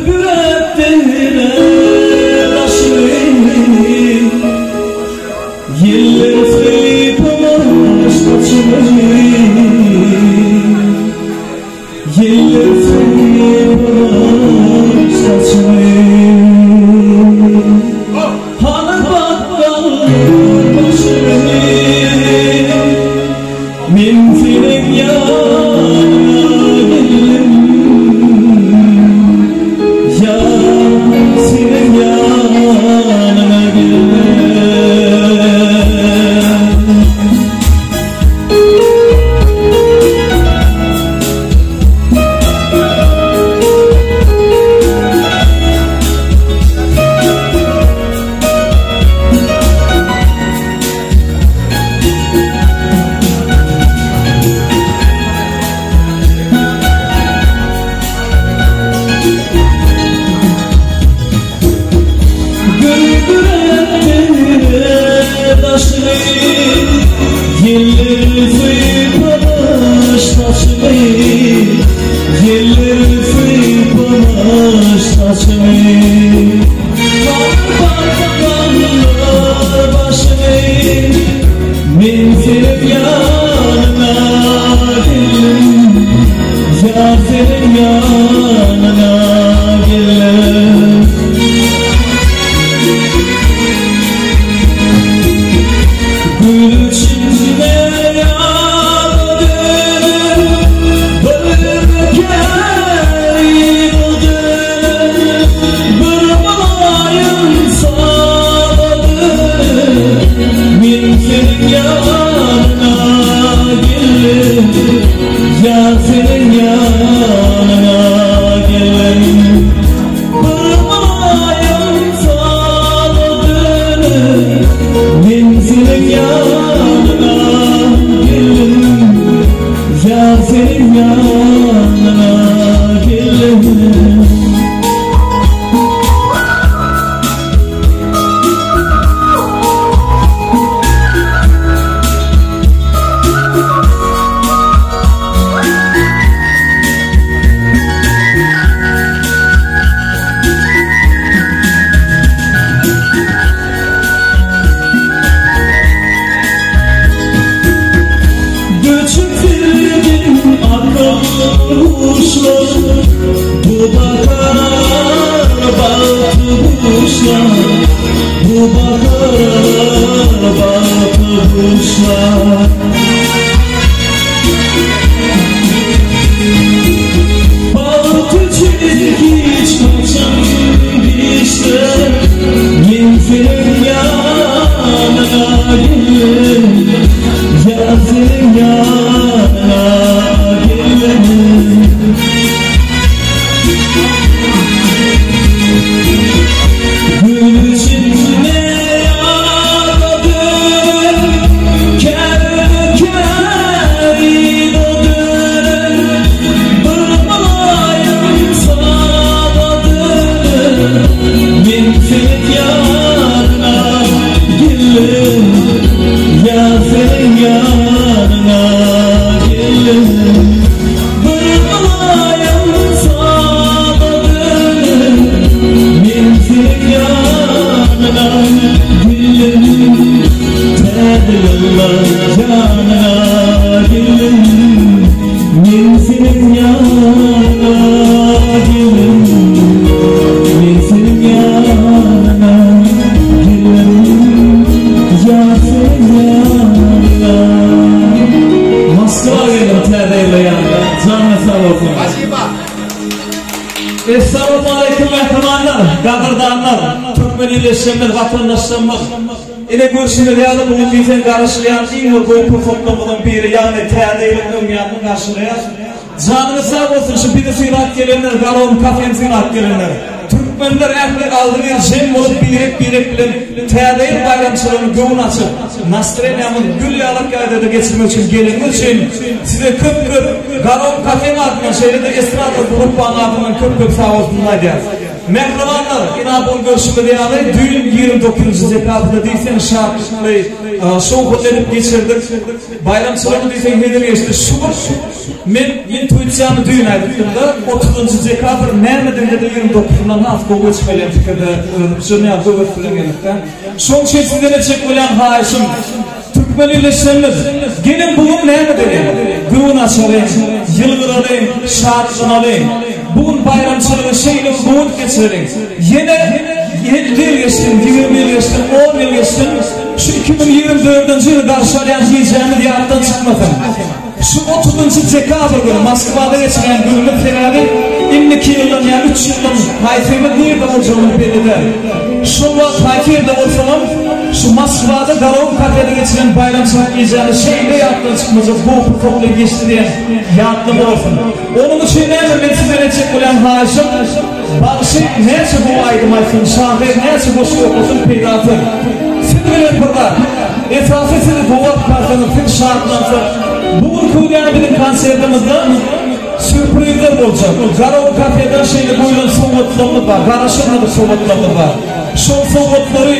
Güldüretdiler daşyny Ýeller sypamaz saçyny Ýeller sypamaz saçyny Hany batgalar başyny Men seniň ýanyňa geldim Ýar seniň ýanyňa geldim. Güldüretdiler daşyny, Ýeller sypamyş saçyny, Ýeller sypamyş saçyny. Bakganlar başyny, Men seniň ýanyňa geldim, Ýar seniň ýanyňa geldim. Gül içinde ýada dönüp, Bir käri bu dönüp, Bir mylaýym saza dönüp, Men seniň ýanyňa geldim, Ýar seniň ýanyňa geldim. Bir mylaýym saza dönüp, Men seniň ýanyňa geldim, Ýar seniň ýanyňa geldim. Göçüp akıl huşlar, Bu bakar bagty buşlar, Bu bakar bagty buşlar. Bagt üçin hiç haçan giçdir, Men seniň ýanyňa geldim, Ýar seniň ýanyňa geldim. Gül içinde ýada dönüp, Ker-ker dönüp, Bir mylaýym saza dönüp, Men seniň ýanyňa geldim, Ýar seniň ýanyňa geldim. Bir mylaýym saza dönüp, Men seniň ýanyňa geldim, Täze ýylda ýanyňa geldim, Men seniň ýanyňa geldim, Men seniň ýanyňa geldim, Ýar seniň ýanyňa. Moskwa geldim täze ýylda ýanyňa. Janyňyz sag bolsun. Spasibo. Essalamu aleýkum mähribanlar, gadyrdanlar, türkmen ildeşlerimiz, watandaşlarymyz. Ine görşüňiz ýaly bu gün diýseň garaşylýan iň bir gowy pursatlarymyzyň biri, ýagny täze ýylyň öň ýanyny garşylaýas. Janyňyz sag bolsun şu bizi sylap gelenler, Garom kafeni sylap gelenler. Türkmenler ähli agzybir jem bolup birek birek bilen täze ýyl baýramçylygyny göwün açyp, nastreniýamyz gül ýalak ýagdaýda geçirmek üçin geleniňiz üçin size köp köp Garom kafeň adyndan şeýle-de estrada gruppanyň adyndan köp köp sag bolsunyny aýdýarys. Mähribanlar, ina bu gün görşümiz ýaly düýn 29 dekabrda diýseň şatlykly. şowhunly edip geçirdik. Baýramçylygyň diýseň hezil geçdi. Şu gün men intuisiýamy düýn aýdypdym-da, otuzynjy dekabr näme edende-de ýigrimi dokuzyndan has gowy geçmeli diýen pikirde özüm şuny ýaly höwes bilen geldik-de. Şoň üçin sizden etjek bolýan haýyşym, Türkmen ildeşlerimiz, geliň bu gün näme edeliň? Göwün açalyň, ýylgyralyň, şatlanalyň. Bu gün baýramçylygy şeýle bir gowy edip geçireliň. Ýene 50 ýyl geçsin, 20 ýyl geçsin, 10 ýyl geçsin, şu 2024-nji ýyly garşy alýan gijämiz ýatdan çykmasyn. Şu otuzynjy dekabr güni Moskwada geçirýän günümiz sebäbi indiki ýyldan ýa üç ýyldan haýsymyz nirde boljagymyz belli däl. Şol wagt haýsy ýerde bolsamam şu Moskwada Garagum kafede geçiren baýramçylyk gijämiz şeýle ýatdan çykmajak gowy pursatly geçdi diýen ýatlama bolsun. Onuň üçin näme men sizden etjek bolýan haýyşym bagşy näçe gowy aýdym aýtsyn, şahyr näçe goşgy okasyn peýdasy siz bilen bir zat. Esasy siz gowy alyp barsaňyz, siz şatlansak. Bu günki gün ýaly biziň konsertimizde sýurprizler boljak. Garagum kafeden şeýle goýlan sowgatlarymyz bar, garaşylmadyk sowgatlarymyz bar. Şol sowgatlary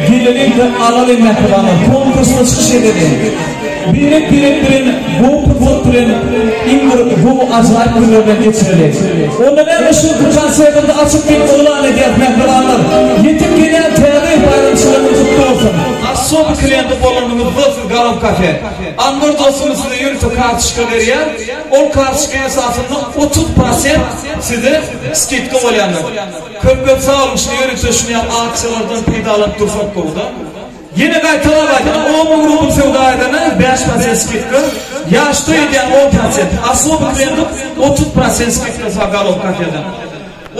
geleliň-de alalyň mähribanlar, konkursda çykyş edeliň. Birek-birek bilen gowy pursat bilen iň bir gowy ajaýyp günler bilen geçireliň. Onda näme şu günki konsertimizi açyk diýip yglan edýäs mähribanlar. Ýetip gelýän täze ýyl baýramçylygyňyz gutly bolsun. Osoby klienti bolanyňyzda siz Garow kafe. Anwar dostumyz size ýörite kartoçka berýär. Ol kartoçka esasynda 30 prosent size skidka bolýandyr. Köp köp sag boluň şuny ýörite şuny ýaly aksiýalardan peýdalanyp dursak gowuda. Ýene gaýtalap aýdýan, on müň rubl söwda edene bäş prosent skidka, ýaş toý edýän on prosent, osoby klientów 30 prosent skidka sag Garow kafeden.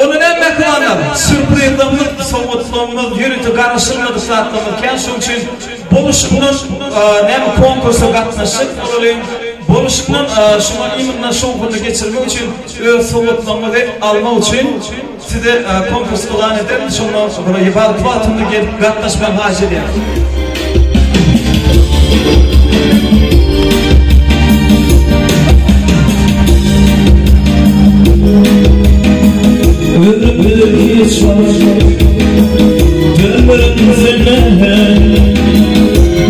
Onda näme mähribanlar, sýurprizlerimiz, sowgatlarymyz, ýörite garaşylmadyk zatlarymyz kän, şonuň üçin boluşyndan näme konkursa gatnaşjak bolalyň, boluşyndan şuňa iminna şowhunly geçirmek üçin öz sowgatlaryňyzy almak üçin size konkurs yglan ederin, şonda bir wagty wagtynda gelip gatnaşmagy haýyş edýän. Ömrümde hiç wagt dönmerin senden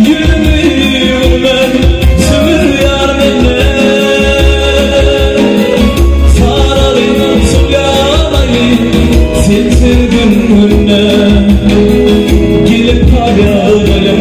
Ýüzümi öwürmän söýýär menden Saralyp solýanaýyn sensiz gün-günden Gelip galýar.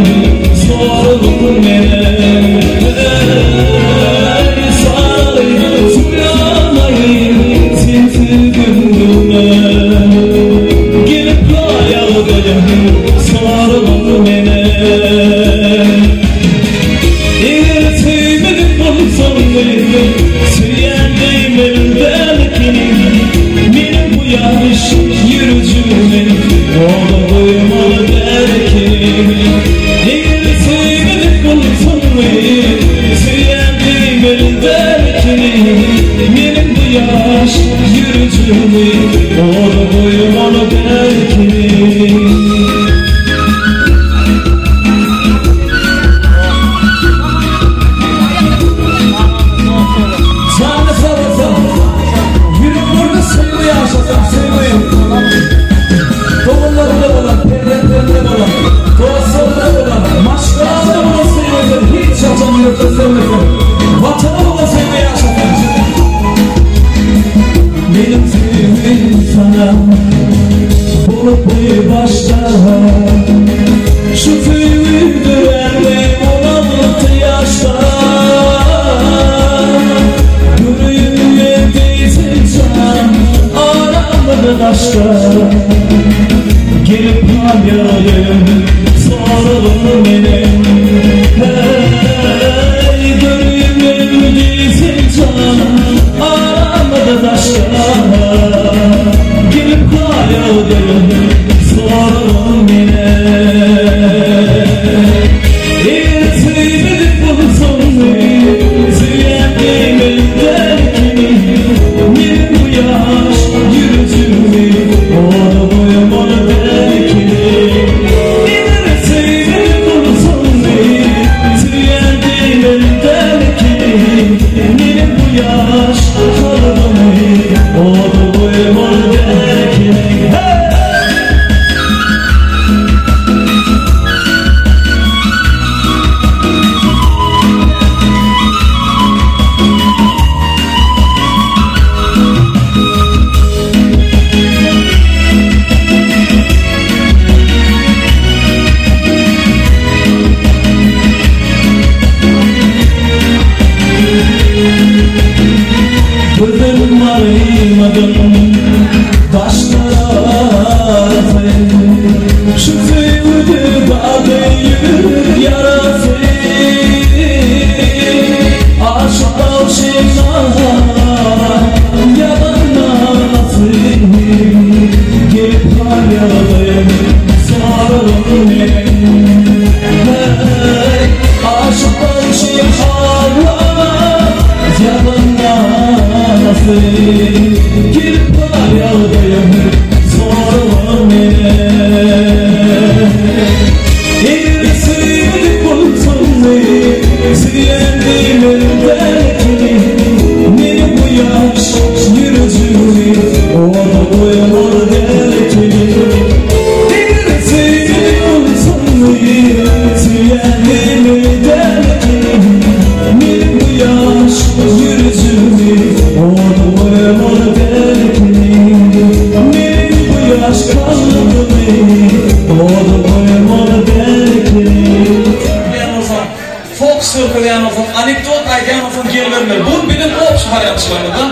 Fokus görkezýän bolsaň, anekdot aýdýan bolsaň gelibermeli. Bu biziň obşi barýançylygymyzda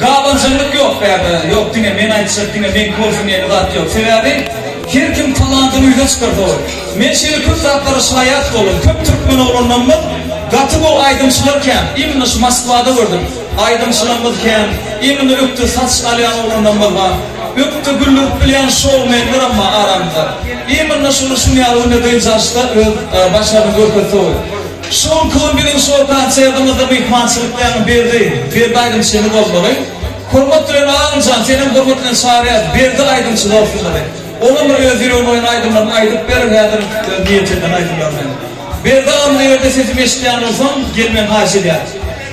gabanjaňlyk ýok bärde. Ýok diňe men aýtjak, diňe meňki bolsun diýen zat ýok. Sebäbi her kim talantyny ýüze çykarsa bolar. Men şeýle köp zatlara şaýat boldum. Köp türkmen oglanlarymyz gaty gowy aýdymçylar kän. Imенно şu Moskwada gördüm. Aýdymçylarymyz kän. Imенно ökde saç alýan oglanlarymyz bar. Ökde güldürip bilýän şoumenlerem bar aramyzda. Imенно şuny şuny ýaly günde dynç alyşda öz başaryny görkezse gowy. Şu günki gün biziň şou konsertimizde myhmançylyk ýagny Berdi, Berdi aýdymçymyz bolmaly. Hormat bilen Agamjan senem hormat bilen çagyrýas Berdi aýdymçy dostumyzy. Olam bir öz ýüregine goýan aýdymlaryny aýdyp berer häzir öz niýet eden aýdymlaryny. Berdi agam egerde sesimi eşidýän bolsaň gelmegini haýyş edýäris.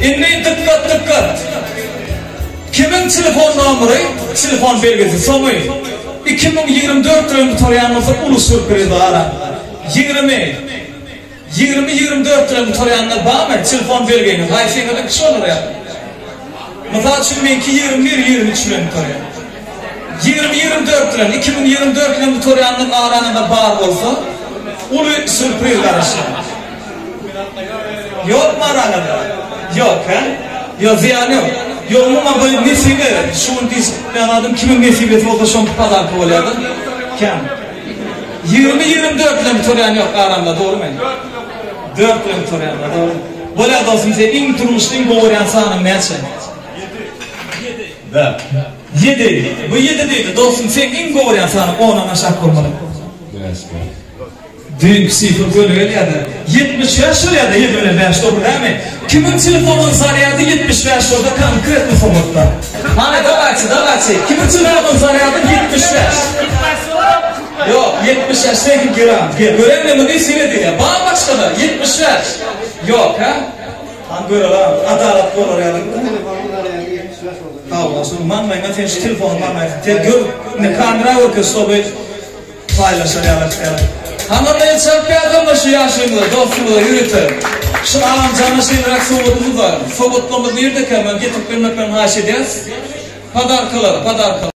Indi dykgat dykgat. Kimiň telefon nomery, telefon belgisi, soňy 2024 bilen gutarýan bolsa uly sýurpriz bar. 20 20 24 bilen gutarýanlar barmy? Telefon belgiňiz haýsyňyzyňky şolar ýa? Mysal üçin meňki 21 23 bilen gutarýar. 20 24 bilen 2024 bilen gutarýanlar araňyzda bar bolsa uly sýurpriz garaşýar. Ýokmy araňyzda? Ýok, hä? Ýok, zyýany ýok. Ýok, umuman bu nesibe, şu gün diýjek bolýan zadym kimiň nesibesi bolsa şoňky podarka bolýar-da. Kän. 20, 24 bilen gutarýan ýok aramda, dogrymy? Dört bilen gutarýan bar, dogry. Bolýar dostum, sen iň durmuşda iň gowy görýän sanyň näçe? Ýedi. Da. Ýedi. Bu ýedi diýdi. Dostum, seň iň gowy görýän sanyň ondan aşak bolmaly. Bäş. Düýnki sifr göni gelýärdi. 75 bolýarda ýedi bilen bäş dogry dälmi? Kimiň telefonynyň zarýady 75 bolsa konkretno sowgatda. Hany dawaýçy dawaýçy kimiň telefonynyň zarýady 75. Ýok 75 seňki gram. Gel görenle muny sene diýýär. Bar başgada 75. Ýok hä? Hany göreli adalat bolar ýaly. Telefonyň zarýady 75 bolsa. Hawa şony maňlaýyňa sen şu telefonyň maňlaýyňa ter gör indi kamera görkez ştoby Paýlaşar ýaly etýärler. Hamarda el çalyp ýazamda şu ýaşulymyza, dostumyza ýörite. Şu agamjana şeýleräk sowgadymyz bar. Sowgatlarymyz nirdekä, men getirip bermeklerini haýyş edýäs. Podarkalar, podarkalar.